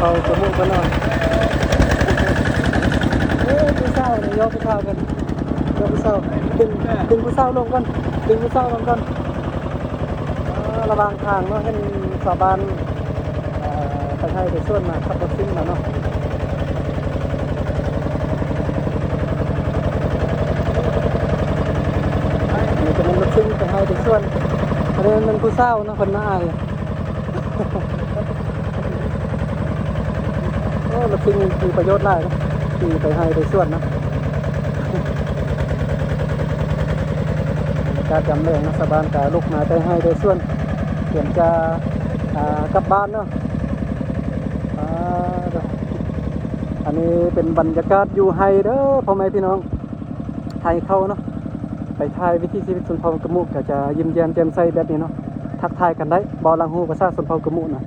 ເອົາກະມຸກກັນເນາະ. ເອີ ຜູ້ສາວນີ້ ຢອກຜູ້ສາວກັນ ຢອກຜູ້ສາວ ດຶງ ດຶງຜູ້ສາວລົງກ່ອນ ດຶງຜູ້ສາວລົງກ່ອນ. ເອີ ລະຫວ່າງທາງເນາະ ເຫັນຊາວບ້ານ ເອີ ໄປໄຮ່ໄປສວນມາ ຂັບລົດຊິ່ງມາເນາະ. ອັນນີ້ກະແມ່ນລົດຊິ່ງໄປໄຮ່ໄປສວນ. ອັນນີ້ແມ່ນຜູ້ສາວເນາະ ເພິ່ນມາອາຍ. ໂອ້ ລົດຊິ່ງມີປະໂຫຍດຫຼາຍເນາະ ຂີ່ໄປໄຮ່ໄປສວນເນາະ. ບັນຍາກາດຍາມແລງເນາະ ຊາວບ້ານກະລຸກມາແຕ່ໄຮ່ແຕ່ສວນ ຕຽມຈະ ອ່າ ກັບບ້ານເນາະ. ອ່າ ອັນນີ້ເປັນບັນຍາກາດຢູ່ໄຮ່ເດີ ພໍ່ແມ່ພີ່ນ້ອງ ໄຮ່ເຂົ້າເນາະ. ໄປຖ່າຍວິຖີຊີວິດຊົນເຜົ່າກະມຸກະຈະຍິ້ມແຍ້ມແຈ່ມໃສແບບນີ້ເນາະ ທັກທາຍກັນໄດ້. ເບົາຫຼັງຮູ້ພາສາຊົນເຜົ່າກະມຸນະ.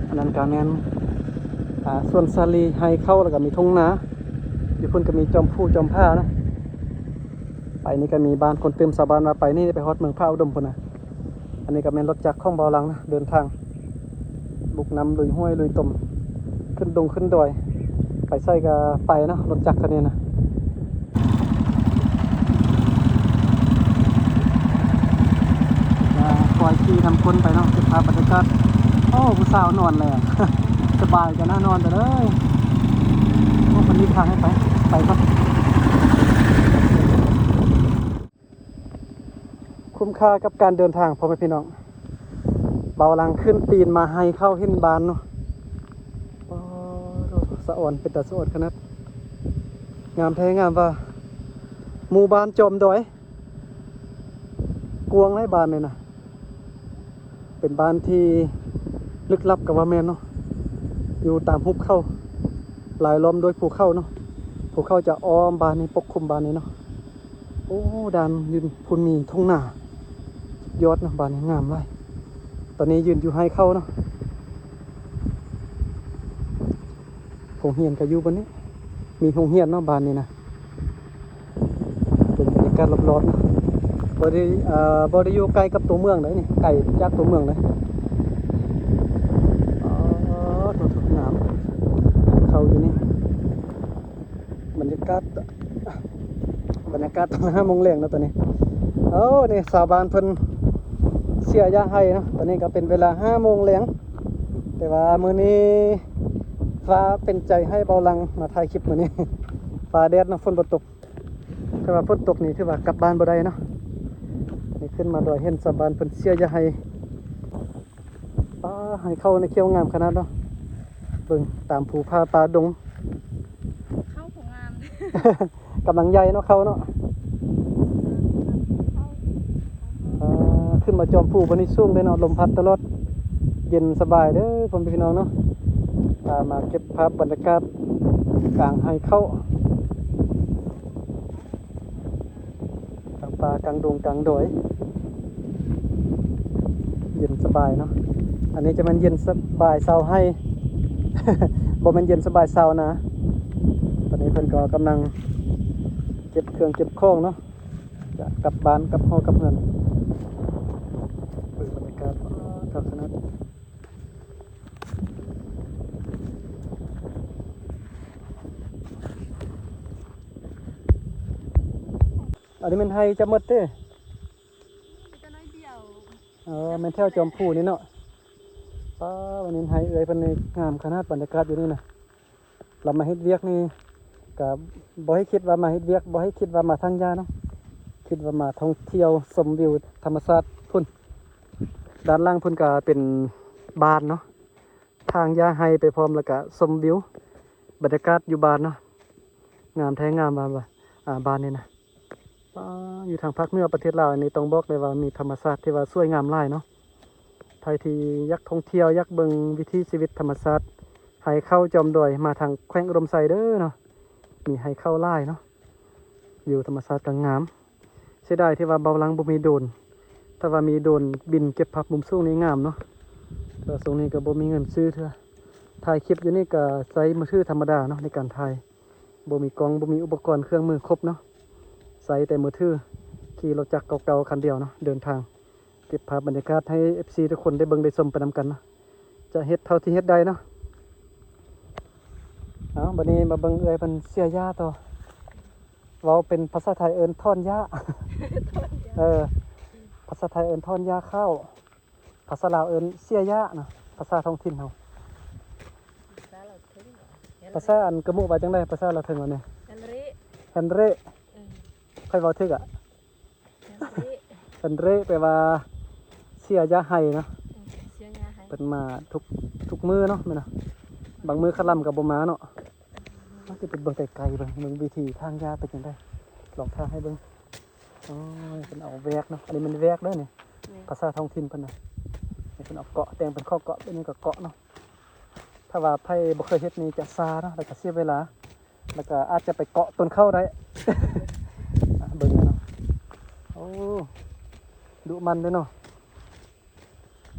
ອັນນັ້ນກະແມ່ນ ອ່າ ສວນສາລີ ໄຮ່ເຂົ້າ ແລ້ວກະມີທົ່ງນາ. ຢູ່ພຸ້ນກະມີຈອມພູຈອມຜາເນາະ. ໄປນີ້ກະມີບ້ານຄົນຕື່ມ ຊາວບ້ານວ່າໄປນີ້ໄປຮອດເມືອງຜາອຸດົມພຸ້ນນະ. ອັນນີ້ກະແມ່ນລົດຈັກຂອງເບົາຫຼັງນະ ເດີນທາງ ບຸກນ້ຳລຸຍຫ້ວຍລຸຍຕົມ ຂຶ້ນດົງຂຶ້ນດອຍ ໄປໃສກະໄປເນາະ ລົດຈັກຄັນນີ້ນະ. ອ່າ ຄອຍຂີ່ນຳຄົນໄປເນາະ ເກັບພາບບັນຍາກາດ. ໂອ້ ຜູ້ສາວນອນແລ້ວ ສະບາຍກະນະ ນອນໄປເລີຍ. ໂອ້ ເພິ່ນມີທາງໃຫ້ໄປ ໄປກ່ອນ. ຄຸ້ມຄ່າກັບການເດີນທາງ ພໍ່ແມ່ພີ່ນ້ອງ. ເບົາຫຼັງຂຶ້ນຕີນມາໄຮ່ເຂົ້າເຫັນບ້ານເນາະ. ໂອ້ ສະອອນ ເປັນຕາສະອອນຂະໜາດ. ງາມແທ້ງາມວ່າ ໝູ່ບ້ານຈອມດອຍ ກວ້າງຫຼາຍບ້ານນີ້ນະ. ເປັນບ້ານທີ່ລຶກລັບກະວ່າແມ່ນເນາະ ຢູ່ຕາມຫຸບເຂົາ ລາຍລ້ອມດ້ວຍພູເຂົາເນາະ. ພູເຂົາຈະອ້ອມບ້ານນີ້ ປົກຄຸມບ້ານນີ້ເນາະ. ໂອ້ ດ່ານຢູ່ພຸ້ນມີທົ່ງນາ ສຸດຍອດເນາະ ບ້ານນີ້ງາມຫຼາຍ. ຕອນນີ້ຢືນຢູ່ໄຮ່ເຂົ້າເນາະ. ໂຮງຮຽນກະຢູ່ບ່ອນນີ້ ມີໂຮງຮຽນເນາະ ບ້ານນີ້ນະ. ເບິ່ງບັນຍາກາດລອບໆເນາະ. ບໍ່ໄດ້ ເອີ ບໍ່ໄດ້ຢູ່ໃກ້ກັບຕົວເມືອງໃດນີ້ ໄກຈາກຕົວເມືອງເລີຍ. ອໍ ໂທ້ໆ ງາມ ເຂົ້າຢູ່ນີ້. ບັນຍາກາດ ບັນຍາກາດຕອນຫ້າໂມງແລງເນາະຕອນນີ້. ໂອ້ ນີ້ຊາວບ້ານເພິ່ນເສຍຫຍ້າໄຮ່ເນາະ. ຕອນນີ້ກະເປັນເວລາຫ້າໂມງແລງ ແຕ່ວ່າມື້ນີ້ຟ້າເປັນໃຈໃຫ້ເບົາຫຼັງມາຖ່າຍຄລິບມື້ນີ້. ຟ້າແດດເນາະ ຝົນບໍ່ຕົກ. ຖ້າວ່າຝົນຕົກນີ້ຖືວ່າກັບບ້ານບໍ່ໄດ້ເນາະ. ນີ້ຂຶ້ນມາດອຍເຫັນຊາວບ້ານເພິ່ນເສຍຫຍ້າໄຮ່. ປ້າ ໄຮ່ເຂົ້າໃນຂຽວງາມຂະໜາດເນາະ. ເບິ່ງຕາມພູຜາປ່າດົງ ເຂົ້າກໍງາມ ກຳລັງໃຫຍ່ເນາະ ເຂົ້າເນາະ. ອ່າ ຂຶ້ນມາຈອມພູບ່ອນນີ້ສູງເດ້ເນາະ ລົມພັດຕະຫຼອດ ເຢັນສະບາຍເດີພໍ່ແມ່ພີ່ນ້ອງເນາະ. ພາມາເກັບພາບບັນຍາກາດກາງໄຮ່ເຂົ້າ ກາງປ່າກາງດົງກາງດອຍ ເຢັນສະບາຍເນາະ. ອັນນີ້ຈະແມ່ນເຢັນສະບາຍຊາວໄຮ່ ບໍ່ແມ່ນເຢັນສະບາຍຊາວນາ. ຕອນນີ້ເພິ່ນກໍກຳລັງເກັບເຄື່ອງເກັບຂອງເນາະ ຈະກັບບ້ານກັບຫໍກັບເຮືອນ. ເບິ່ງບັນຍາກາດ ວ້າ ຄັກຂະໜາດ. ອັນນີ້ແມ່ນໄຮ່ຈະໝົດເດ້? ມີແຕ່ໜ້ອຍດຽວ. ເອີ ແມ່ນແຖວຈອມພູນີ້ເນາະ. ປ້າ ອັນນີ້ໄຮ່ເອື້ອຍເພິ່ນນີ້ງາມຂະໜາດ ບັນຍາກາດຢູ່ນີ້ນະ. ລາວມາເຮັດວຽກນີ້ກະບໍ່ໃຫ້ຄິດວ່າມາເຮັດວຽກ ບໍ່ໃຫ້ຄິດວ່າມາຖາງຫຍ້າເນາະ ຄິດວ່າມາທ່ອງທ່ຽວຊົມວິວທຳມະຊາດພຸ້ນ. ດ້ານຫຼັງພຸ້ນກະເປັນບ້ານເນາະ ຖາງຫຍ້າໄຮ່ໄປພ້ອມ ແລ້ວກະຊົມວິວບັນຍາກາດຢູ່ບ້ານເນາະ. ງາມແທ້ງາມວ່າ ອ່າ ບ້ານນີ້ນະ. ປ້າ ຢູ່ທາງພາກເໜືອປະເທດລາວນີ້ຕ້ອງບອກເລີຍວ່າມີທຳມະຊາດທີ່ວ່າສວຍງາມຫຼາຍເນາະ. ໃຜທີ່ຢາກທ່ອງທ່ຽວ ຢາກເບິ່ງວິຖີຊີວິດທຳມະຊາດ ໄຮ່ເຂົ້າຈອມດອຍ ມາທາງແຂວງອຸດົມໄຊເດີເນາະ. ມີໄຮ່ເຂົ້າຫຼາຍເນາະ ວິວທຳມະຊາດກະງາມ. ເສຍດາຍທີ່ວ່າເບົາຫຼັງບໍ່ມີໂດຣນ ຖ້າວ່າມີໂດຣນບິນເກັບພາບມຸມສູງນີ້ງາມເນາະ. ແຕ່ວ່າຊ່ວງນີ້ກະບໍ່ມີເງິນຊື້ເທື່ອ ຖ່າຍຄລິບຢູ່ນີ້ກະໃຊ້ມືຖືທຳມະດາເນາະ ໃນການຖ່າຍ. ບໍ່ມີກ້ອງ ບໍ່ມີອຸປະກອນເຄື່ອງມືຄົບເນາະ ໃຊ້ແຕ່ມືຖື ຂີ່ລົດຈັກເກົ່າໆຄັນດຽວເນາະ ເດີນທາງ ເກັບພາບບັນຍາກາດໃຫ້ເອັຟຊີທຸກຄົນໄດ້ເບິ່ງໄດ້ຊົມໄປນຳກັນເນາະ. ເຮັດເທົ່າທີ່ເຮັດໄດ້ເນາະ. ເອົາ ບັດນີ້ມາເບິ່ງເອື້ອຍເພິ່ນເສຍຫຍ້າຕໍ່. ເວົ້າເປັນພາສາໄທເອີ້ນຖອນຫຍ້າ. ເອີ ພາສາໄທເອີ້ນຖອນຫຍ້າຂ້າວ. ພາສາລາວເອີ້ນເສຍຫຍ້າເນາະ ພາສາທ້ອງຖິ່ນເຮົາ. ພາສາລາວເທິງ ພາສາອັນກະມຸວ່າຈັ່ງໃດ? ພາສາລາວເທິງວ່າແນວ ແຮນເຣ ແຮນເຣ. ເອີ ຂ້ອຍເວົ້າຖືກອະ? ແຮນເຣ ແຮນເຣ ແປວ່າເສຍຢ່າໄຫ້ເນາະ. ເອີ ເສຍຢ່າໄຫ້. ເພິ່ນມາທຸກ ທຸກມື້ເນາະ ແມ່ນນະ. ບາງມື້ຄະລຳກໍບໍ່ມາເນາະ. ເຮົາຊິໄປເບິ່ງໄກໆ ເບິ່ງ ເບິ່ງວິທີຖາງຫຍ້າເປັນຈັ່ງໃດ ລອງຖ່າຍໃຫ້ເບິ່ງ. ໂອ້ຍ ເພິ່ນເອົາແວກເນາະ ອັນນີ້ແມ່ນແວກເດີນີ້. ແມ່ນ ພາສາທ້ອງຖິ່ນເພິ່ນນະ ນີ້ເພິ່ນເອົາເກາະ ແຕ່ງເປັນເຄາະເກາະ ເປັນຫຍັງກໍເກາະເນາະ. ຖ້າວ່າໃຜບໍ່ເຄີຍເຮັດນີ້ຈະຊ້າເນາະ ແລ້ວກໍເສຍເວລາ ແລ້ວກໍອາດຈະໄປເກາະຕົ້ນເຂົ້າໄດ້. ອ່ະ ເບິ່ງເນາະ ໂອ້ ດຸໝັ່ນເດ້ເນາະ.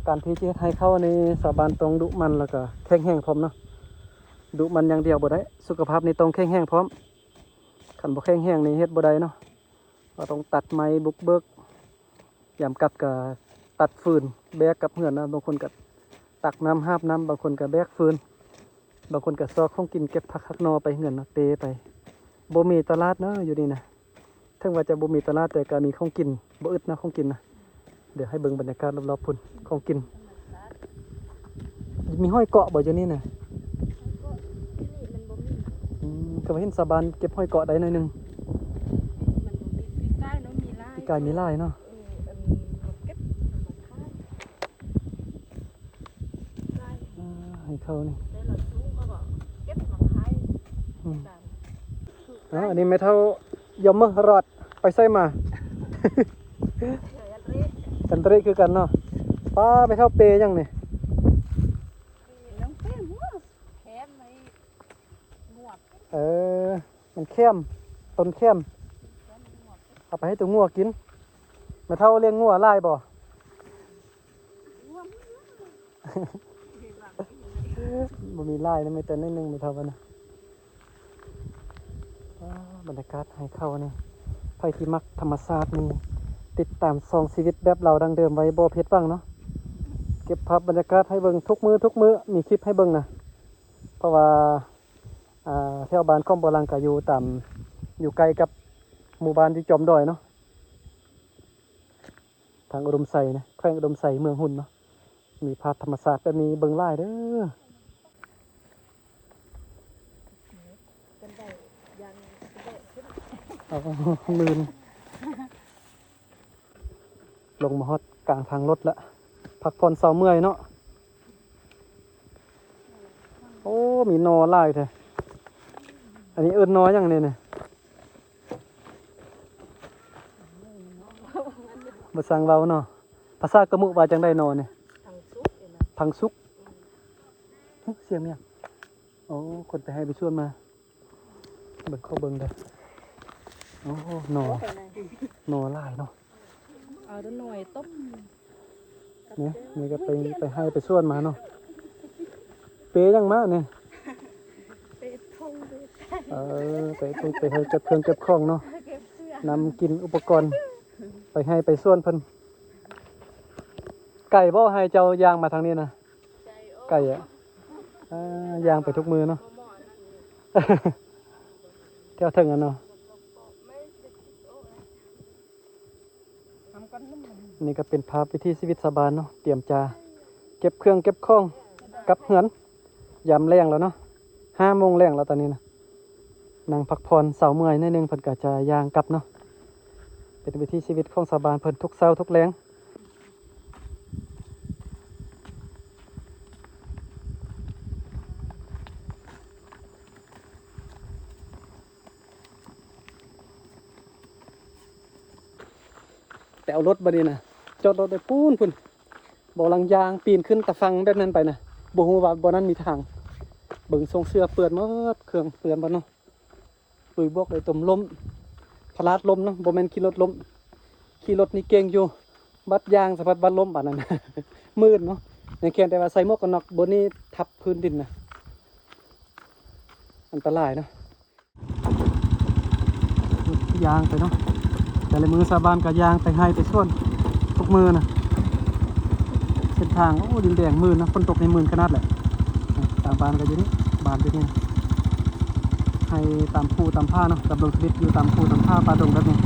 ການທີ່ຈະເຮັດໄຮ່ເຂົ້ານີ້ ຊາວບ້ານຕ້ອງດຸໝັ່ນ ແລ້ວກໍແຂງແຮງພ້ອມເນາະ. ດຸໝັ່ນຢ່າງດຽວບໍ່ໄດ້ ສຸຂະພາບນີ້ຕ້ອງແຂງແຮງພ້ອມ. ຄັນບໍ່ແຂງແຮງນີ້ເຮັດບໍ່ໄດ້ເນາະ. ເຮົາຕ້ອງຕັດໄມ້ບຸກເບີກ ຍາມກັບກໍຕັດຟືນ ແບກກັບເຮືອນນະ. ບາງຄົນກໍຕັກນ້ຳ ຫາບນ້ຳ ບາງຄົນກໍແບກຟືນ ບາງຄົນກໍຊອກຂອງກິນ ເກັບຜັກຫັກໜໍ່ໄປເຮືອນນະ ເປໄປ. ບໍ່ມີຕະຫຼາດເນາະຢູ່ນີ້ນະ. ເຖິງວ່າຈະບໍ່ມີຕະຫຼາດ ແຕ່ກໍມີຂອງກິນ ບໍ່ອຶດນະ ຂອງກິນນະ. ດຽວໃຫ້ເບິ່ງບັນຍາກາດລອບໆ ພຸ້ນ ຂອງກິນ. ມີຫອຍເກາະບໍ່ຢູ່ນີ້ນະ? ຫອຍເກາະຢູ່ນີ້ມັນບໍ່ມີ. ອືມ ກໍເຫັນຊາວບ້ານເກັບຫອຍເກາະໄດ້ໜ້ອຍໜຶ່ງ. ມັນບໍ່ມີ. ປີກາຍເນາະ ມີຫຼາຍ. ປີກາຍມີຫຼາຍເນາະ. ເອີ ອັນນີ້ມາເກັບມາຂາຍ. ອ່າ ໃຫ້ເຂົານີ້ ໃສ່ລົດສູງມາກໍເກັບມາຂາຍ. ອືມ ອ່າ ອັນນີ້ແມ່ເຖົ້າຢອມເມີ ລອດໄປໃສມາ? ກັນຕະລິຄືກັນເນາະ. ປ້າ ແມ່ເຖົ້າເປຫຍັງນີ້? ເປັນເປັນຫົວແຄມໃຫ້ງົວ. ເອີ ມັນແຄມ ຕົ້ນແຄມ ເອົາໄປໃຫ້ຕົວງົວກິນ. ແມ່ເຖົ້າລ້ຽງງົວຫຼາຍບໍ່? ບໍ່ມີຫຼາຍນະ ມີແຕ່ໜ້ອຍໜຶ່ງ ແມ່ເຖົ້າວ່ານະ. ວ້າ ບັນຍາກາດໄຮ່ເຂົ້ານີ້ ໃຜທີ່ມັກທຳມະຊາດນີ້ ຕິດຕາມຊ່ອງຊີວິດແບບລາວດັ້ງເດີມໄວ້ ບໍ່ຜິດຫວັງເນາະ. ເກັບພາບບັນຍາກາດໃຫ້ເບິ່ງທຸກມື້ ທຸກມື້ ມີຄລິບໃຫ້ເບິ່ງນະ. ເພາະວ່າ ອ່າ ແຖວບ້ານຂອງບໍ່ຫຼັງກະຢູ່ຕາມ ຢູ່ໃກ້ກັບໝູ່ບ້ານຢູ່ຈອມດອຍເນາະ ທາງອຸດົມໄຊນະ ແຂວງອຸດົມໄຊ ເມືອງຮຸນເນາະ. ມີພາບທຳມະຊາດແບບນີ້ເບິ່ງຫຼາຍເດີ. ເອົາ ລື່ນ. ລົງມາຮອດກາງທາງລົດລະ ພັກຜ່ອນເຊົາເມື່ອຍເນາະ. ໂອ້ ມີໜໍ່ຫຼາຍແທ້. ອັນນີ້ເອີ້ນໜໍ່ຫຍັງນີ້ນະ? ບໍ່ຊ່າງເວົ້າເນາະ. ພາສາກະມຸວ່າຈັ່ງໃດໜໍ່ນີ້? ຜັງສຸກ. ຫຶ ສຽງແມ່ນຫຍັງ? ໂອ້ ຄົນໄປໄຮ່ໄປສວນມາ. ເບິ່ງ ຂໍເບິ່ງເດີ. ໂອ້ ໜໍ່ ໜໍ່ຫຼາຍເນາະ. ເອົາແຕ່ໜໍ່ຕົ້ມ. ນີ້ ນີ້ກໍໄປ ໄປໄຮ່ໄປສວນມາເນາະ. ເປຫຍັງມານີ້? ເປຖົງ ເອີ ເປຖົງ ໄປໄຮ່ເກັບເຄື່ອງເກັບຂອງເນາະ. ນຳກິນ ອຸປະກອນ ໄປໄຮ່ໄປສວນເພິ່ນ. ໄກບໍ່ ໄຮ່ເຈົ້າຍ່າງມາທາງນີ້ນະ? ໄກ ໄກອະ. ອ່າ ຍ່າງໄປທຸກມື້ເນາະ ແຖວເທິງຫັ້ນເນາະ. ນີ້ກໍເປັນພາບວິຖີຊີວິດຊາວບ້ານເນາະ ຕຽມຈະເກັບເຄື່ອງເກັບຂອງກັບເຮືອນ. ຍາມແລງແລ້ວເນາະ ຫ້າໂມງແລງແລ້ວຕອນນີ້ນະ. ນັ່ງພັກຜ່ອນເຊົາເມື່ອຍໜ້ອຍໜຶ່ງ ເພິ່ນກໍຈະຍ່າງກັບເນາະ. ເປັນວິຖີຊີວິດຂອງຊາວບ້ານເພິ່ນທຸກເຊົ້າທຸກແລງ. ແຕ່ເອົາລົດບັດນີ້ນະ ຈອດລົດໄວ້ພຸ້ນ ພຸ້ນ. ບໍ່ລັງຍ່າງປີນຂຶ້ນຕາຝັ່ງແບບນັ້ນໄປນະ ບໍ່ຮູ້ວ່າບ່ອນນັ້ນມີທາງ. ເບິ່ງ ສົ່ງເສື້ອເປື້ອນໝົດ ເຄື່ອງເປື້ອນໝົດເນາະ. ລຸຍບວກໂດຍຕົມລົ້ມ ພະລາດລົ້ມເນາະ ບໍ່ແມ່ນຂີ່ລົດລົ້ມ. ຂີ່ລົດນີ້ເກັ່ງຢູ່ ບັດຍ່າງສະພັດບັດລົ້ມບາດນັ້ນ ມື່ນເນາະ. ຍັງແຂນ ແຕ່ວ່າໃສ່ໝວກກັນນັອກ ບົດນີ້ທັບພື້ນດິນນະ ອັນຕະລາຍເນາະ. ຍ່າງໄປເນາະ ແຕ່ລະມື້ຊາວບ້ານກໍຍ່າງໄປໄຮ່ໄປສວນທຸກມື້ນະ. ເສັ້ນທາງ ໂອ້ ດິນແດງມື່ນເນາະ, ຝົນຕົກນີ້ມື່ນຂະໜາດແຫຼະ. ຕາມບ້ານກໍຢູ່ນີ້ ບ້ານຢູ່ນີ້ ໃຫ້ຕາມພູຕາມຜາເນາະ, ດຳລົງຊີວິດຢູ່ຕາມພູຕາມຜາປ່າດົງແບບນີ້.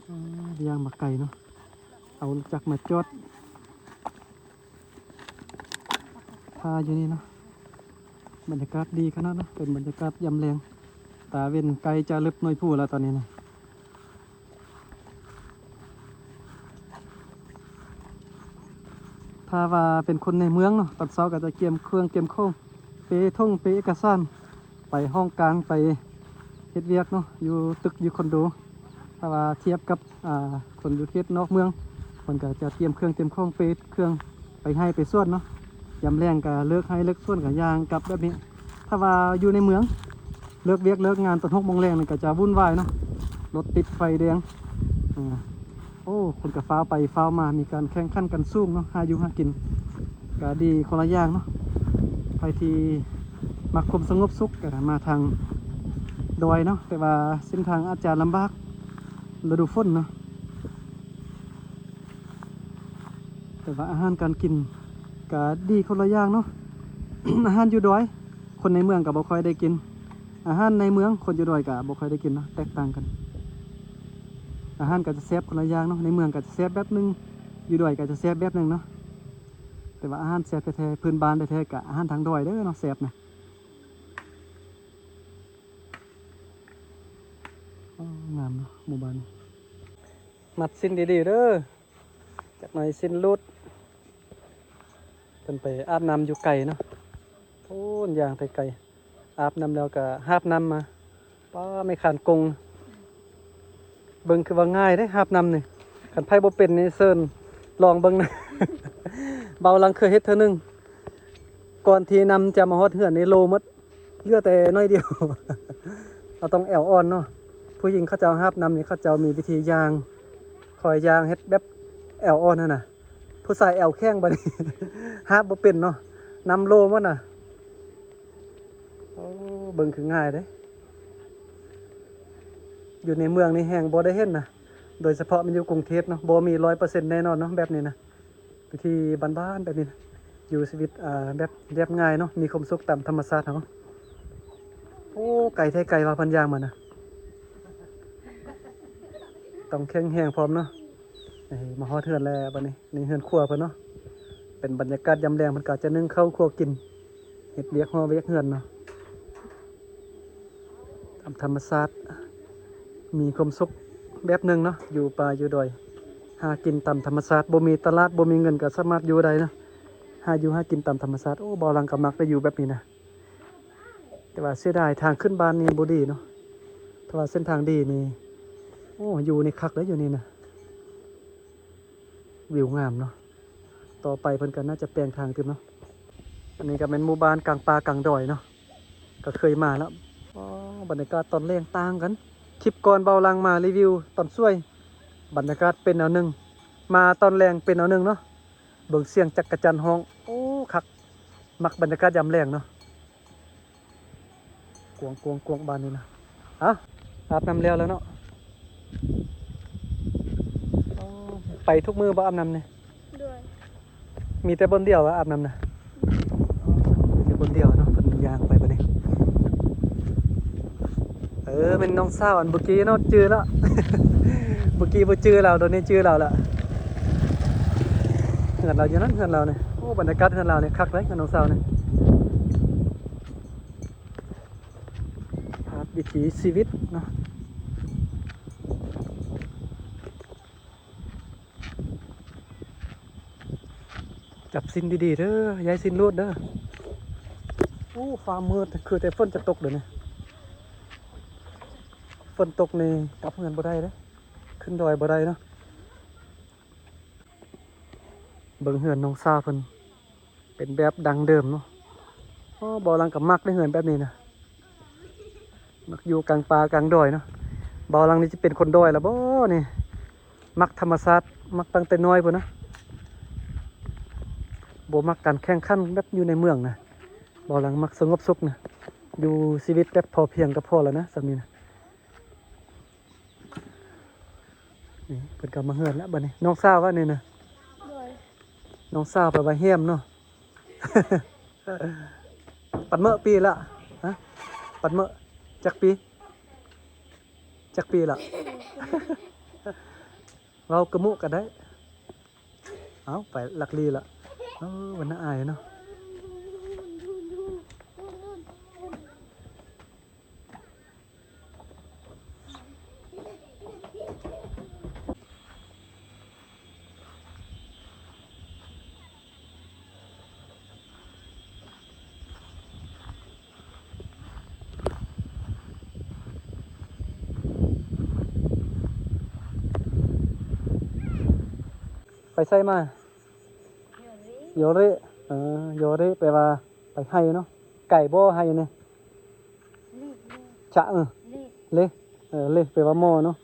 ອາ ຍ່າງມາໄກເນາະ, ເອົາລົດຈັກມາຈອດຖ້າຢູ່ນີ້ເນາະ. ບັນຍາກາດດີຂະໜາດເນາະ, ເປັນບັນຍາກາດຍາມແລງ, ຕາເວັນໃກ້ຈະເລິບໜ້ອຍຜູ້ແລ້ວຕອນນີ້ນະ. ຖ້າວ່າເປັນຄົນໃນເມືອງເນາະ, ຕອນເຊົ້າກໍຈະກຽມເຄື່ອງກຽມຂອງ, ເປຖົງເປເອກະສານ, ໄປຫ້ອງການ, ໄປເຮັດວຽກເນາະ, ຢູ່ຕຶກຢູ່ຄອນໂດ. ຖ້າວ່າທຽບກັບ ອ່າ ຄົນຢູ່ເຂດນອກເມືອງ, ເພິ່ນກໍຈະກຽມເຄື່ອງກຽມຂອງ, ເປເຄື່ອງໄປໄຮ່ໄປສວນເນາະ. ຍາມແລງກໍເລີກໄຮ່ເລີກສວນກໍຍ່າງກັບແບບນີ້. ຖ້າວ່າຢູ່ໃນເມືອງ ເລີກວຽກເລີກງານຕອນຫົກໂມງແລງນີ້ກໍຈະວຸ່ນວາຍເນາະ, ລົດຕິດໄຟແດງ. ອາ ໂອ້ ຄົນກໍຟ້າວໄປຟ້າວມາ, ມີການແຂ່ງຂັນກັນສູງເນາະ, ຫາຢູ່ຫາກິນກໍດີຄົນລະຢ່າງເນາະ. ໃຜທີ່ມັກຄວາມສະຫງົບສຸກກໍມາທາງດອຍເນາະ, ແຕ່ວ່າເສັ້ນທາງອາດຈະລຳບາກ ລະດູຝົນເນາະ. ແຕ່ວ່າອາຫານການກິນກໍດີຄົນລະຢ່າງເນາະ. ອາຫານຢູ່ດອຍ ຄົນໃນເມືອງກໍບໍ່ຄ່ອຍໄດ້ກິນ, ອາຫານໃນເມືອງຄົນຢູ່ດອຍກໍບໍ່ຄ່ອຍໄດ້ກິນເນາະ, ແຕກຕ່າງກັນ. ອາຫານກໍຈະແຊບຄົນລະຢ່າງເນາະ, ໃນເມືອງກໍຈະແຊບແບບໜຶ່ງ, ຢູ່ດອຍກໍຈະແຊບແບບໜຶ່ງເນາະ. ແຕ່ວ່າອາຫານແຊບແທ້ໆ ພື້ນບ້ານແທ້ໆ ກໍອາຫານທາງດອຍເດີເນາະ, ແຊບນະ. ໂອ້ ງາມເນາະ ໝູ່ບ້ານນີ້. ມັດສິ້ນດີໆເດີ, ຈັກໜ່ອຍສິ້ນຫຼຸດ. ເພິ່ນໄປອາບນ້ຳຢູ່ໄກເນາະ, ໂອ້ ຍ່າງໄປໄກ. ອາບນ້ຳແລ້ວກໍຫາບນ້ຳມາ. ປ້າ ແມ່ຄານກົງ, ເບິ່ງຄືວ່າງ່າຍເດ້ ຫາບນ້ຳນີ້. ຄັນໃຜບໍ່ເປັນນີ້ເຊີນລອງເບິ່ງນະ. ເບົາຫຼັງເຄີຍເຮັດເທື່ອໜຶ່ງ, ກ່ອນທີ່ນ້ຳຈະມາຮອດເຮືອນນີ້ໂລໝົດ. ເຫຼືອແຕ່ໜ້ອຍດຽວ. ເຮົາຕ້ອງແອວອ່ອນເນາະ. ຜູ້ຍິງເຂົາເຈົ້າຫາບນ້ຳນີ້ ເຂົາເຈົ້າມີວິທີຍ່າງ, ຄ່ອຍຍ່າງເຮັດແບບແອວອ່ອນຫັ້ນນະ. ຜູ້ຊາຍແອວແຂງບາດນີ້ ຫາບບໍ່ເປັນເນາະ, ນ້ຳໂລໝົດນະ. ໂອ້ ເບິ່ງຄືງ່າຍເດ້. ຢູ່ໃນເມືອງນີ້ແຮ່ງບໍ່ໄດ້ເຫັນນະ, ໂດຍສະເພາະມັນຢູ່ກຸງເທບເນາະ, ບໍ່ມີຮ້ອຍເປີເຊັນແນ່ນອນເນາະ ແບບນີ້ນະ. ວິທີບ້ານໆແບບນີ້ນະ, ຢູ່ຊີວິດ ອ່າ ແບບລຽບງ່າຍເນາະ, ມີຄວາມສຸກຕາມທຳມະຊາດເຮົາ. ໂອ້ ໄກແທ້ໄກວ່າເພິ່ນຍ່າງມານະ, ຕ້ອງແຂງແຮງພ້ອມເນາະ. ນີ້ມາຮອດເຮືອນແລ້ວບັດນີ້, ນີ້ເຮືອນຄົວເພິ່ນເນາະ. ເປັນບັນຍາກາດຍາມແລງ, ເພິ່ນກໍຈະໜຶ້ງເຂົ້າຄົວກິນ, ເຮັດວຽກຫໍວຽກເຮືອນເນາະ. ຕາມທຳມະຊາດ ມີຄວາມສຸກແບບໜຶ່ງເນາະ, ຢູ່ປ່າຢູ່ດອຍ ຫາກິນຕາມທຳມະຊາດ, ບໍ່ມີຕະຫຼາດ ບໍ່ມີເງິນກໍສາມາດຢູ່ໄດ້ເນາະ, ຫາຢູ່ຫາກິນຕາມທຳມະຊາດ. ໂອ້ ເບົາຫຼັງກໍມັກໄດ້ຢູ່ແບບນີ້ນະ, ແຕ່ວ່າເສຍດາຍທາງຂຶ້ນບ້ານນີ້ບໍ່ດີເນາະ. ຖ້າວ່າເສັ້ນທາງດີນີ້ ໂອ້ ຢູ່ນີ້ຄັກເດ້ ຢູ່ນີ້ນະ. ວິວງາມເນາະ, ຕໍ່ໄປເພິ່ນກໍໜ້າຈະແປງທາງຕື່ມເນາະ. ອັນນີ້ກໍແມ່ນໝູ່ບ້ານກາງປ່າກາງດອຍເນາະ, ກໍເຄີຍມາແລ້ວ. ອໍ ບັນຍາກາດຕອນແລງຕ່າງກັນ, ຄລິບກ່ອນເບົາຫຼັງມາຣີວິວຕອນສວຍ, ບັນຍາກາດເປັນແນວໜຶ່ງ, ມາຕອນແລງເປັນແນວໜຶ່ງເນາະ. ເບິ່ງສຽງຈັກກະຈັນຮ້ອງ, ໂອ້ ຄັກ, ມັກບັນຍາກາດຍາມແລງເນາະ. ກວາງໆໆ ບ້ານນີ້ນະ. ເອົ້າ ອາບນ້ຳແລ້ວແລ້ວເນາະ. ອໍ ໄປທຸກມື້ບໍ່ອາບນ້ຳນີ້? ໂດຍ. ມີແຕ່ບ່ອນດຽວອາບນ້ຳນະ? ມີແຕ່ບ່ອນດຽວເນາະ, ເພິ່ນຍ່າງໄປບັດນີ້. ເອີ ແມ່ນນ້ອງສາວອັນເມື່ອກີ້ເນາະ, ຈື່ແລ້ວ. ເມື່ອກີ້ບໍ່ຈື່ລາວ, ດຽວນີ້ຈື່ລາວລະ. ເຮືອນລາວຢູ່ນັ້ນ, ເຮືອນລາວນີ້. ໂອ້ ບັນຍາກາດເຮືອນລາວນີ້ຄັກເດ້, ເຮືອນນ້ອງສາວນີ້. ພາບວິຖີຊີວິດເນາະ. ຈັບສິ້ນດີໆເດີ, ຢ່າໃຫ້ສິ້ນຫຼຸດເດີ. ໂອ້ ຟ້າມືດ, ຄືແຕ່ຝົນຈະຕົກເດີນີ້. ຝົນຕົກນີ້ກັບເຮືອນບໍ່ໄດ້ເດ້, ຂຶ້ນດອຍບໍ່ໄດ້ເນາະ. ເບິ່ງເຮືອນນ້ອງສາວເພິ່ນ ເປັນແບບດັ້ງເດີມເນາະ. ໂອ້ ເບົາຫຼັງກໍມັກເດ້ເຮືອນແບບນີ້ນະ, ມັກຢູ່ກາງປ່າກາງດອຍເນາະ. ເບົາຫຼັງນີ້ຊິເປັນຄົນດອຍລະບໍ່ນີ້? ມັກທຳມະຊາດ, ມັກຕັ້ງແຕ່ນ້ອຍພຸ້ນນະ. ບໍ່ມັກການແຂ່ງຂັນແບບຢູ່ໃນເມືອງນະ. ເບົາຫຼັງມັກສະຫງົບສຸກນະ. ຢູ່ຊີວິດແບບພໍພຽງກໍພໍແລ້ວນະ ສ່ຳນີ້ນະ. ນີ້ເພິ່ນກໍມາເຮືອນແລ້ວບັດນີ້. ນ້ອງສາວວ່ານີ້ນະ? ໂດຍ. ນ້ອງສາວແປວ່າແຮມເນາະ. ປັດເມີະປີລະ? ຮະ? ປັດເມີະຈັກປີ? ຈັກປີລະ? ເວົ້າກະມຸກະໄດ້. ເອົ້າ ໄປລັກລີລະ. ເອີ ວັນນະອາຍເນາະ. ໄປໃສມາ? ໂຢເຣ. ໂຢເຣ ເອີ ໂຢເຣ ແປວ່າໄປໄຮ່ເນາະ. ໄກບໍ່ໄຮ່ນີ້? ຊະ ເອີ ເລ ເລ ເອີ ເລ ແປວ່າໝໍ້ເນາະ.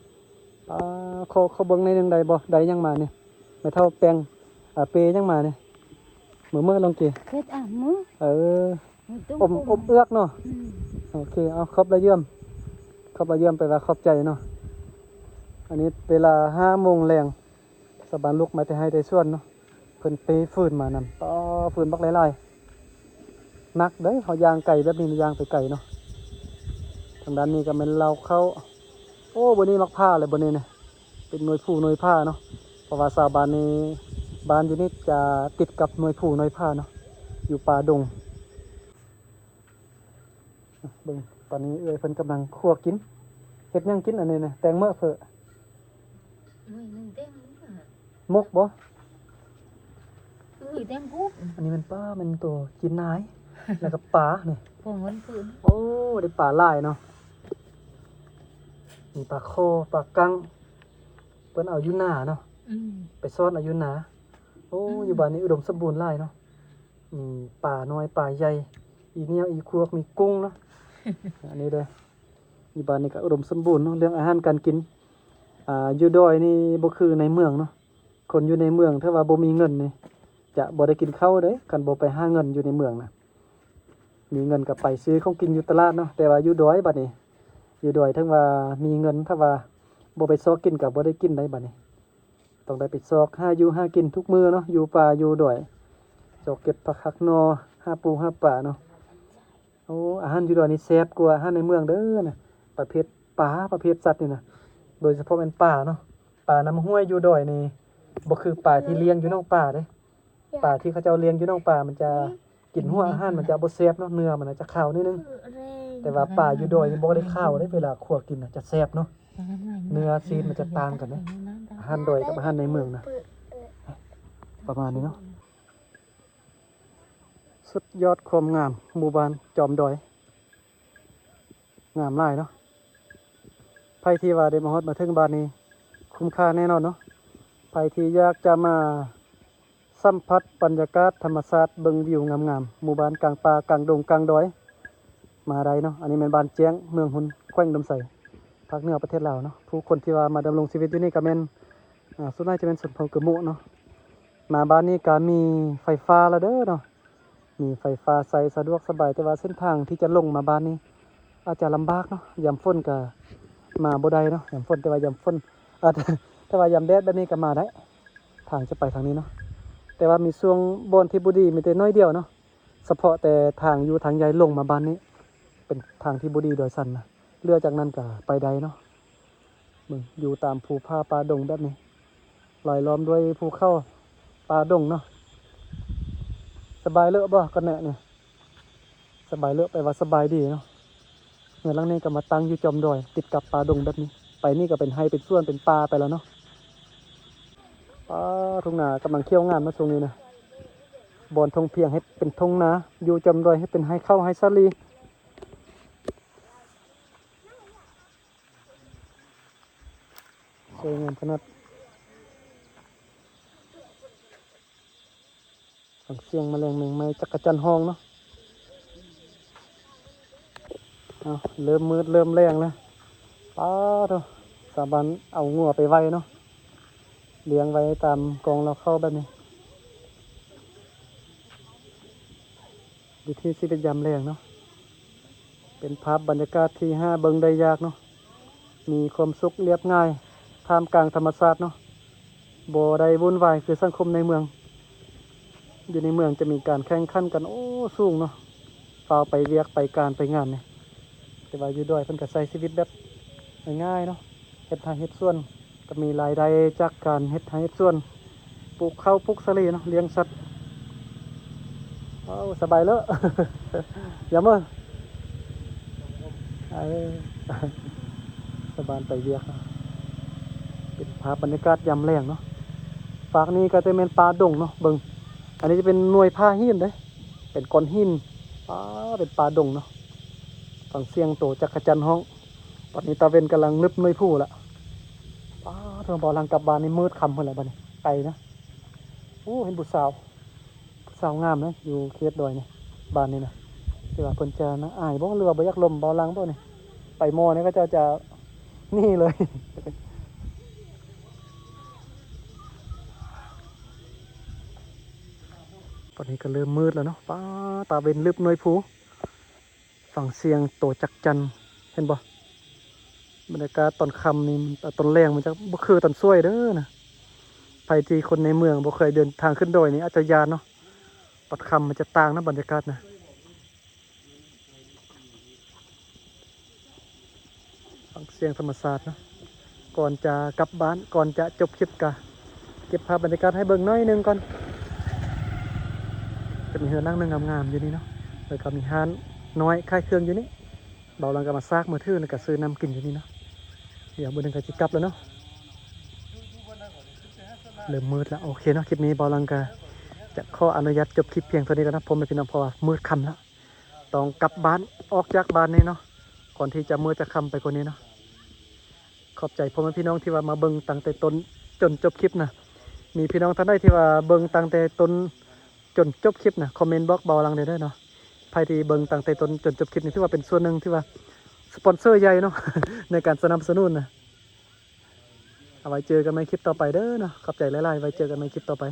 ອ່າ ຂໍ ຂໍເບິ່ງໜ້ອຍໜຶ່ງໄດ້ບໍ່? ໄດ້ຫຍັງມານີ້? ແມ່ເຖົ້າແປງ ອ່າ ເປຫຍັງມານີ້? ເມືອ ເມືອລອງກີ ເຮັດອາບມື້ ເອີ ອົມ ອົມເອືອກເນາະ. ໂອເຄ ເອົາ ຂອບລະເຍື່ອມ ຂອບລະເຍື່ອມ ແປວ່າຂອບໃຈເນາະ. ອັນນີ້ເວລາຫ້າໂມງແລງ ຊາວບ້ານລຸກມາແຕ່ໄຮ່ແຕ່ສວນເນາະ. ເພິ່ນເປຟືນມານຳ. ປໍ ຟືນບັກຫຼາຍໆ ໜັກເດ້. ເຮົາຍ່າງໄກແບບນີ້ ຍ່າງໄປໄກເນາະ. ທາງດ້ານນີ້ກໍແມ່ນເລົ້າເຂົ້າ. ໂອ້ ບ່ອນນີ້ໝາກພ້າວແຫຼະ ບ່ອນນີ້ນະ. ເປັນໜ່ວຍພູໜ່ວຍຜາເນາະ. ເພາະວ່າຊາວບ້ານນີ້ ບ້ານຢູ່ນີ້ຈະຕິດກັບໜ່ວຍພູໜ່ວຍຜາເນາະ ຢູ່ປ່າດົງ. ເບິ່ງ ຕອນນີ້ເອື້ອຍເພິ່ນກຳລັງຂົ້ວກິນ. ເຮັດຫຍັງກິນອັນນີ້ນະ? ແຕ່ງເໝີເພີ້ ໂອ້ຍ ໜຶ່ງແຕ່ງໝົກບໍ່? ເອີ ແຕ່ງກຸບ. ອັນນີ້ແມ່ນປາ ແມ່ນໂຕກິນນາຍ ແລ້ວກໍປານີ້ ພວກມັນພື້ນ. ໂອ້ ໄດ້ປາຫຼາຍເນາະ. ມີປາຄໍ່ ປາກັງ ເພິ່ນເອົາຢູ່ນາເນາະ. ອືມ ໄປຊ້ອນເອົາຢູ່ນາ. ໂອ້ ອືມ ຢູ່ບ້ານນີ້ອຸດົມສົມບູນຫຼາຍເນາະ. ມີປານ້ອຍປາໃຫຍ່ ອີແນວ ອີຄວກ ມີກຸ້ງເນາະ. ອັນນີ້ເດີ ຢູ່ບ້ານນີ້ກໍອຸດົມສົມບູນເນາະ ເລື່ອງອາຫານການກິນ. ອ່າ ຢູ່ດອຍນີ້ບໍ່ຄືໃນເມືອງເນາະ. ຄົນຢູ່ໃນເມືອງຖ້າວ່າບໍ່ມີເງິນນີ້ ຈະບໍ່ໄດ້ກິນເຂົ້າເດ້ ຄັນບໍ່ໄປຫາເງິນຢູ່ໃນເມືອງນະ. ມີເງິນກໍໄປຊື້ຂອງກິນຢູ່ຕະຫຼາດເນາະ. ແຕ່ວ່າຢູ່ດອຍບັດນີ້ ຢູ່ດອຍເຖິງວ່າມີເງິນ ຖ້າວ່າບໍ່ໄປຊອກກິນກໍບໍ່ໄດ້ກິນໄດ໋ບັດນີ້. ຕ້ອງໄດ້ໄປຊອກຫາຢູ່ຫາກິນທຸກມື້ເນາະ ຢູ່ປ່າຢູ່ດອຍ. ຊອກເກັບຜັກຫັກໜໍ່ ຫາປູຫາປາເນາະ. ໂອ້ ອາຫານຢູ່ດອຍນີ້ແຊບກວ່າອາຫານໃນເມືອງເດີນະ. ປະເພດປາ ປະເພດສັດນີ້ນະ ໂດຍສະເພາະແມ່ນປາເນາະ. ປານ້ຳຫ້ວຍຢູ່ດອຍນີ້ ບໍ່ຄືປາທີ່ລ້ຽງຢູ່ໜອງປາເດ້. ປາທີ່ເຂົາເຈົ້າລ້ຽງຢູ່ໜອງປາ ມັນຈະ ກິນຫົວອາຫານມັນຈະບໍ່ແຊບເນາະ ເນື້ອມັນນະຈະຄາວໜ້ອຍໜຶ່ງ. ແຕ່ວ່າປາຢູ່ດອຍນີ້ບໍ່ໄດ້ຄາວເດ້ ເວລາຂົ້ວກິນນະຈະແຊບເນາະ. ເນື້ອຊີ້ນມັນຈະຕ່າງກັນເດ້ ອາຫານດອຍກັບອາຫານໃນເມືອງນະ. ປະມານນີ້ເນາະ. ສຸດຍອດຄວາມງາມ ໝູ່ບ້ານຈອມດອຍ. ງາມຫຼາຍເນາະ. ໃຜທີ່ວ່າໄດ້ມາຮອດມາເຖິງບ້ານນີ້ ຄຸ້ມຄ່າແນ່ນອນເນາະ. ໃຜທີ່ຢາກຈະມາສຳຜັດບັນຍາກາດທຳມະຊາດ ເບິ່ງວິວງາມໆ ໝູ່ບ້ານກາງປ່າກາງດົງກາງດອຍ ມາໄດ້ເນາະ. ອັນນີ້ແມ່ນບ້ານແຈ້ງ ເມືອງຮຸນ ແຂວງອຸດົມໄຊ ພາກເໜືອປະເທດລາວເນາະ. ຜູ້ຄົນທີ່ວ່າມາດຳລົງຊີວິດຢູ່ນີ້ກໍແມ່ນ ອ່າ ສ່ວນຫຼາຍຈະແມ່ນຊົນເຜົ່າກະໂມະເນາະ. ມາບ້ານນີ້ກໍມີໄຟຟ້າແລ້ວເດີເນາະ. ມີໄຟຟ້າໃຊ້ສະດວກສະບາຍ ແຕ່ວ່າເສັ້ນທາງທີ່ຈະລົງມາບ້ານນີ້ອາດຈະລຳບາກເນາະ. ຍາມຝົນກໍມາບໍ່ໄດ້ເນາະ ຍາມຝົນ. ແຕ່ວ່າຍາມຝົນ ອາ ແຕ່ວ່າຍາມແດດແບບນີ້ກໍມາໄດ້ ທາງຈະໄປທາງນີ້ເນາະ. ແຕ່ວ່າມີຊ່ວງບ່ອນທີ່ບໍ່ດີມີແຕ່ໜ້ອຍດຽວເນາະ. ສະເພາະແຕ່ທາງຢູ່ທາງໃຫຍ່ລົງມາບ້ານນີ້ ເປັນທາງທີ່ບໍ່ດີດອຍຊັນນະ. ເຫຼືອຈາກນັ້ນກໍໄປໄດ້ເນາະ. ເບິ່ງ ຢູ່ຕາມພູຜາປ່າດົງແບບນີ້ ລອຍລ້ອມດ້ວຍພູເຂົາປ່າດົງເນາະ. ສະບາຍເລີະບໍ່ ກະແນະນີ້? ສະບາຍເລີະ ແປວ່າສະບາຍດີເນາະ. ເຮືອນຫຼັງນີ້ກໍມາຕັ້ງຢູ່ຈອມດອຍ ຕິດກັບປ່າດົງແບບນີ້. ໄປນີ້ກໍເປັນໄຮ່ເປັນສວນເປັນປ່າໄປແລ້ວເນາະ. ອ່າ ທົ່ງນາກຳລັງຂຽວງາມເນາະຊ່ວງນີ້ນະ. ບ່ອນທົ່ງພຽງເຮັດເປັນທົ່ງນາ ຢູ່ຈອມດອຍເຮັດເປັນໄຮ່ເຂົ້າໄຮ່ສາລີ. ສວຍງາມຂະໜາດ. ຟັງສຽງແມະແລງແມງໄມ້ ຈັກກະຈັ່ນຮ້ອງເນາະ. ເອົາ ເລີ່ມມືດເລີ່ມແລງແລ້ວ. ປາໂທ້ ຊາວບ້ານເອົາງົວໄປໄວ້ເນາະ ລ້ຽງໄວ້ຕາມກອງເລົ້າເຂົ້າແບບນີ້. ວິຖີຊີວິດຍາມແລງເນາະ ເປັນພາບບັນຍາກາດທີ່ຫາເບິ່ງໄດ້ຍາກເນາະ ມີຄວາມສຸກລຽບງ່າຍ ທ່າມກາງທຳມະຊາດເນາະ ບໍ່ໄດ້ວຸ່ນວາຍຄືສັງຄົມໃນເມືອງ. ຢູ່ໃນເມືອງຈະມີການແຂ່ງຂັນກັນ ໂອ້ ສູງເນາະ ຟ້າວໄປວຽກໄປການໄປງານນີ້ ແຕ່ວ່າຢູ່ດອຍເພິ່ນກໍໃຊ້ຊີວິດແບບງ່າຍໆເນາະ ເຮັດໄຮ່ເຮັດສວນ ກໍມີລາຍໄດ້ຈາກການເຮັດໄຮ່ເຮັດສວນ ປູກເຂົ້າປູກສາລີເນາະ ລ້ຽງສັດ. ເອົາ ສະບາຍເລີ ຢາມເອີ ເອີ ຊາວບ້ານໄປວຽກເນາະ ເປັນພາບບັນຍາກາດຍາມແລງເນາະ. ຟາກນີ້ກໍຈະແມ່ນປ່າດົງເນາະ ເບິ່ງ ອັນນີ້ຈະເປັນໜ່ວຍຜາຫີນເດ້ ເປັນກ້ອນຫີນ ປ້າ ເປັນປ່າດົງເນາະ. ຟັງສຽງໂຕຈັກກະຈັນຮ້ອງ ຕອນນີ້ຕາເວັນກຳລັງລຶບໜ່ວຍພູລະ. ປ້າ ເຖິງບໍ່ຫຼັງກັບບ້ານນີ້ມືດຄ່ຳພຸ້ນລະ ບາດນີ້ໄກນະ. ໂອ້ ເຫັນຜູ້ສາວ ຜູ້ສາວງາມເດ້ ຢູ່ເຂດດອຍນີ້ ບ້ານນີ້ນະ ແຕ່ວ່າເພິ່ນຈະນະອາຍບໍ່ ຫຼືວ່າບໍ່ຢາກລົມເບົາຫຼັງບໍ່ນີ້ ໄປມໍນີ້ເຂົາເຈົ້າຈະໜີເລີຍ. ຕອນນີ້ກໍເລີ່ມມືດແລ້ວເນາະ ປ້າ ຕາເວັນລຶບໜ່ວຍພູ. ຟັງສຽງໂຕຈັກຈັນ ເຫັນບໍ່? ບັນຍາກາດຕອນຄ່ຳນີ້ ຕອນແລງມັນຈະບໍ່ຄືຕອນສວຍເດີນະ. ໃຜທີ່ຄົນໃນເມືອງບໍ່ເຄີຍເດີນທາງຂຶ້ນດອຍນີ້ອາດຈະຢ້ານເນາະ ຕອນຄ່ຳມັນຈະຕ່າງນະ ບັນຍາກາດນະ. ຟັງສຽງທຳມະຊາດເນາະ. ກ່ອນຈະກັບບ້ານ ກ່ອນຈະຈົບຄລິບກະເກັບພາບບັນຍາກາດໃຫ້ເບິ່ງໜ້ອຍໜຶ່ງກ່ອນ. ຈະມີເຮືອນຫຼັງໜຶ່ງງາມໆຢູ່ນີ້ເນາະ ແລ້ວກໍມີຮ້ານນ້ອຍຂາຍເຄື່ອງຢູ່ນີ້. ເບົາຫຼັງກໍມາຊາກມືຖື ແລ້ວກໍຊື້ນ້ຳກິນຢູ່ນີ້ເນາະ. ດຽວມື້ໜຶ່ງກໍຊິກັບແລ້ວເນາະ ເລີ່ມມືດແລ້ວ. ໂອເຄເນາະ ຄລິບນີ້ເບົາຫຼັງກໍຈະຂໍອະນຸຍາດຈົບຄລິບພຽງເທົ່ານີ້ກ່ອນເນາະ ພໍ່ແມ່ພີ່ນ້ອງ ເພາະວ່າມືດຄ່ຳແລ້ວ. ຕ້ອງກັບບ້ານ ອອກຈາກບ້ານນີ້ເນາະ ກ່ອນທີ່ຈະມືດຈະຄ່ຳໄປກວ່ານີ້ເນາະ. ຂອບໃຈພໍ່ແມ່ພີ່ນ້ອງທີ່ວ່າມາເບິ່ງຕັ້ງແຕ່ຕົ້ນຈົນຈົບຄລິບນະ. ມີພີ່ນ້ອງທ່ານໃດທີ່ວ່າເບິ່ງຕັ້ງແຕ່ຕົ້ນຈົນຈົບຄລິບນະ ຄອມເມັນບອກເບົາຫຼັງແດ່ເດີເນາະ. ໃຜທີ່ເບິ່ງຕັ້ງແຕ່ຕົ້ນຈົນຈົບຄລິບນີ້ ຖືວ່າເປັນສ່ວນໜຶ່ງທີ່ວ່າສະປອນເຊີໃຫຍ່ເນາະ ໃນການສະໜັບສະໜູນນະ. ເອົາໄວ້ເຈີກັນໃໝ່ຄລິບຕໍ່ໄປເດີເນາະ. ຂອບໃຈຫຼາຍໆ ໄວ້ເຈີກັນໃໝ່ຄລິບຕໍ່ໄປ.